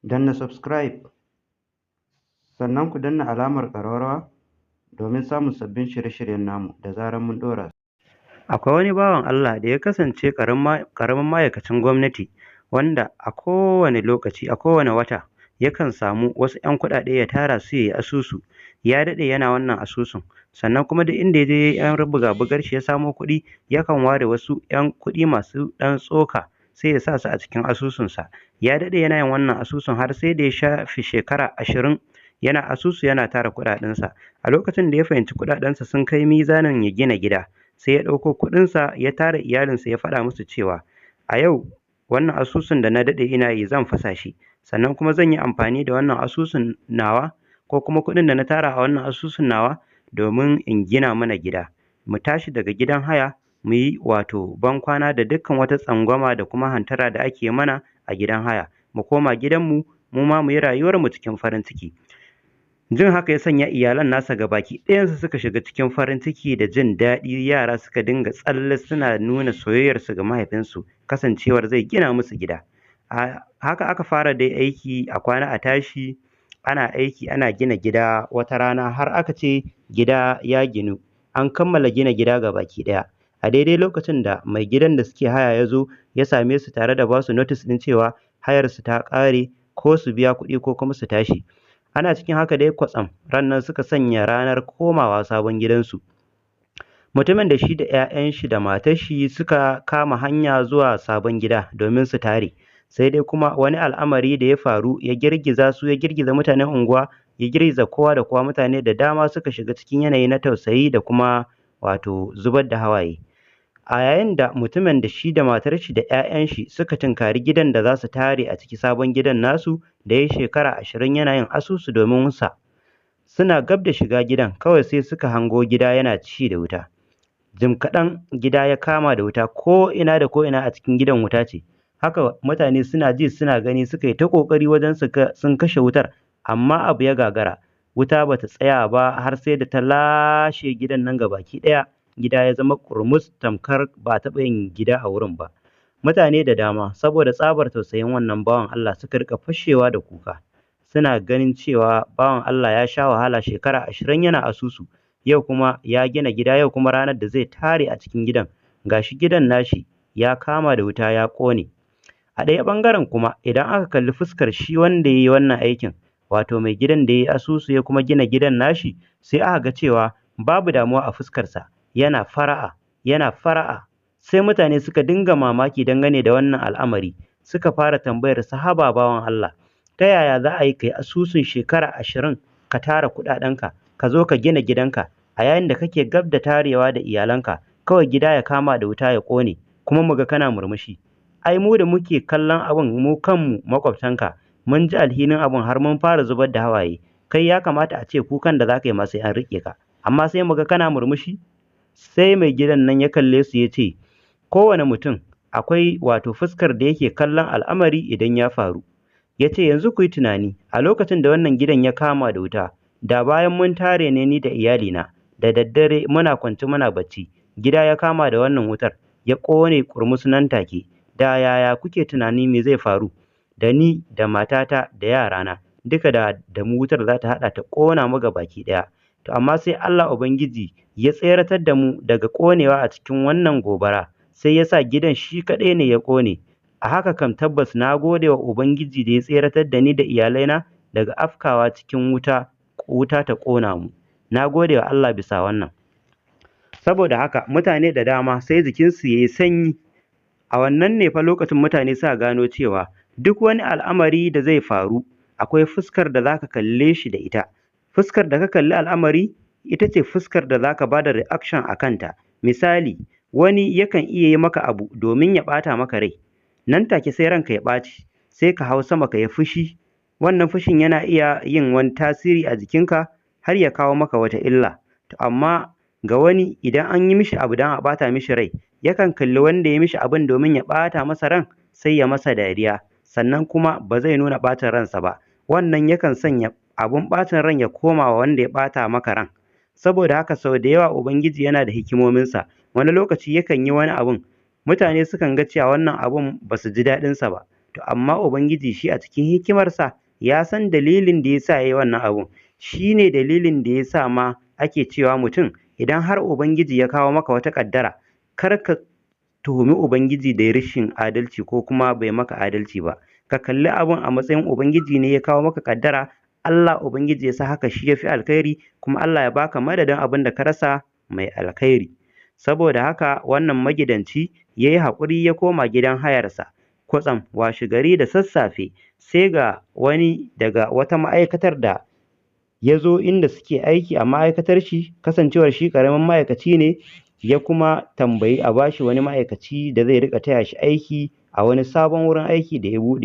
Danna subscribe sannan ku danna alamar ƙararrawa domin samun sabbin shirye-shiryen namu da zarar mun ɗora. Akwai wani bawan Allah da ya kasance ƙaramin ma'aikacin gwamnati wanda a kowane lokaci, a kowane wata yakan samu wasu 'yan kuɗaɗe ya tara su ya yi asusu. Ya daɗe yana wannan asusun, sannan kuma duk inda ya je ya yi 'yan buga-bugar shi ya samo kuɗi, yakan ware wasu 'yan kuɗi masu ɗan tsoka sai ya sa su a cikin asusunsa. Ya daɗe yana yin wannan asusun har sai da ya shafe shekara 20 yana asusu yana tara kuɗaɗensa. A lokacin da ya fahimci kuɗaɗensa sun kai mizanin ya gina gida, sai ya ɗauko kuɗinsa ya tara iyalinsa ya faɗa musu cewa a yau wannan asusun da na daɗe ina yi zan fasa shi, sannan kuma zan yi amfani da wannan asusun nawa ko kuma kuɗin da na tara a wannan asusun nawa domin in gina mana gida. Mu tashi daga gidan haya, mu yi wato bankwana da dukkan wata tsangwama da kuma hantara da ake mana a gidan haya. Mu koma gidanmu, mu ma mu yi rayuwarmu cikin farin ciki. Jin haka ya sanya iyalan nasa gabaki ɗayansu suka shiga cikin farin ciki da jin daɗi. Yara suka dinga tsalle suna nuna soyayyarsu ga mahaifinsu, kasancewar zai gina musu gida. Haka aka fara dai aiki, a kwana a tashi ana aiki ana gina gida. Wata rana har aka ce gida ya ginu, an kammala gina gida gabaki ɗaya. A daidai lokacin da mai gidan da suke haya ya zo ya same su tare da basu notice ɗin cewa hayarsu ta ƙare, ko su biya kuɗi ko kuma su tashi. Ana cikin haka dai kwatsam rannan suka sanya ranar komawa sabon gidansu. Mutumin da shi da 'ya'yan shi da matar shi suka kama hanya zuwa sabon gida domin su tare. Sai dai kuma wani al'amari da ya faru ya girgiza su, ya girgiza mutanen unguwa, ya girgiza kowa da kowa. Mutane da dama suka shiga cikin yanayi na tausayi da kuma wato zubar da hawaye. A yayin da mutumin da shi da matar shi da 'ya'yan shi suka tunkari gidan da za su tare a ciki, sabon gidan nasu da ya shekara 20 yana yin asusu domin sa, suna gab da shiga gidan kawai sai suka hango gida yana ci da wuta. Jim kaɗan gida ya kama da wuta, ko ina da ko ina a cikin gidan wuta ce. Haka mutane suna ji suna gani suka yi ta ƙoƙari wajen su sun kashe wutar, amma abu ya gagara. Wuta bata tsaya ba har sai da ta lashe gidan nan gabaki ɗaya. Gida ya zama ƙurmus, tamkar ba a taɓa yin gida a wurin ba. Mutane da dama saboda tsabar tausayin wannan bawan Allah suka riƙa fashewa da kuka, suna ganin cewa bawan Allah ya sha wahala shekara 20 yana asusu, yau kuma ya gina gida, yau kuma ranar da zai tare a cikin gidan gashi gidan nashi ya kama da wuta ya ƙone. A ɗaya ɓangaren kuma, idan aka kalli fuskar shi wanda ya yi wannan aikin, wato mai gidan da ya yi asusu ya kuma gina gidan nashi, sai aka ga cewa babu damuwa a fuskarsa, yana fara'a, yana fara'a. Sai mutane suka dinga mamaki dangane da wannan al'amari, suka fara tambayar sa: haba bawan Allah, ta yaya za a yi kai asusun shekara 20 ka tara kuɗaɗenka, ka zo ka gina gidanka, a yayin da kake gab da tarewa da iyalanka, kawai gida ya kama da wuta ya ƙone, kuma muga kana murmushi? Ai mu da muke kallon abun, mu kanmu maƙwabtanka mun ji alhinin abun har mun fara zubar da hawaye. Kai ya kamata a ce kukan da za ka yi ma sai an riƙe ka, amma sai muga kana murmushi. Sai mai gidan nan ya kalle su ya ce, kowane mutum akwai wato fuskar da yake kallon al'amari idan ya faru. Ya ce, yanzu ku yi tunani, a lokacin da wannan gidan ya kama da wuta, da bayan mun tare ne ni da iyalina, da daddare muna kwance muna bacci, gida ya kama da wannan wutar ya ƙone ƙurmus nan take, da yaya kuke tunani me zai faru? Da ni da matata da yarana duka da mu wutar za ta haɗa ta ƙona mu gabaki ɗaya. To amma sai Allah Ubangiji ya tseratar da mu daga ƙonewa a cikin wannan gobara, sai ya sa gidan shi kaɗai ne ya ƙone. A haka kam tabbas na gode wa Ubangiji da ya tseratar da ni da iyalaina daga afkawa cikin wuta, wuta ta ƙona mu. Na gode wa Allah bisa wannan. Saboda haka mutane da dama sai jikinsu ya yi sanyi. A wannan ne fa lokacin mutane suka gano cewa duk wani al'amari da zai faru akwai fuskar da za ka kalle shi da ita. Fuskar da ka kalli al'amari ita ce fuskar da za ka ba da reaction a kanta. Misali, wani yakan iya yi maka abu domin ya ɓata maka rai. Nan take sai ranka ya ɓaci, sai ka hau sama ka yi fushi. Wannan fushin yana iya yin wani tasiri a jikinka har ya kawo maka wata illa. To amma ga wani, idan an yi mishi abu don a ɓata mishi rai, yakan kalli wanda ya mishi abin domin ya ɓata masa ran, sai ya masa dariya, sannan kuma ba zai nuna ɓacin ransa ba. Wannan yakan sanya abun ɓacin ran ya koma wa wanda ya ɓata maka ran. Saboda haka sau da yawa Ubangiji yana da hikimominsa. Wani lokaci yakan yi wani abun, mutane sukan ga cewa wannan abun ba su ji daɗinsa ba. To amma Ubangiji shi a cikin hikimarsa ya san dalilin da ya sa ya yi wannan abun. Shi ne dalilin da ya sa ma ake cewa mutum idan har Ubangiji ya kawo maka wata ƙaddara, kar ka tuhumi Ubangiji da rashin adalci ko kuma bai maka adalci ba. Ka kalli abun a matsayin Ubangiji ne ya kawo maka ƙaddara, Allah Ubangiji ya sa haka shi ya fi alkhairi, kuma Allah ya baka madadin abin da ka rasa mai alkhairi. Saboda haka wannan magidanci ya yi haƙuri ya koma gidan hayarsa. Kwatsam washegari da sassafe sai ga wani daga wata ma'aikatar da ya zo inda suke aiki a ma'aikatar shi, kasancewar shi ƙaramin ma'aikaci ne, ya kuma tambayi a bashi wani ma'aikaci da zai riƙa taya shi aiki a wani sabon wurin aiki da ya buɗe.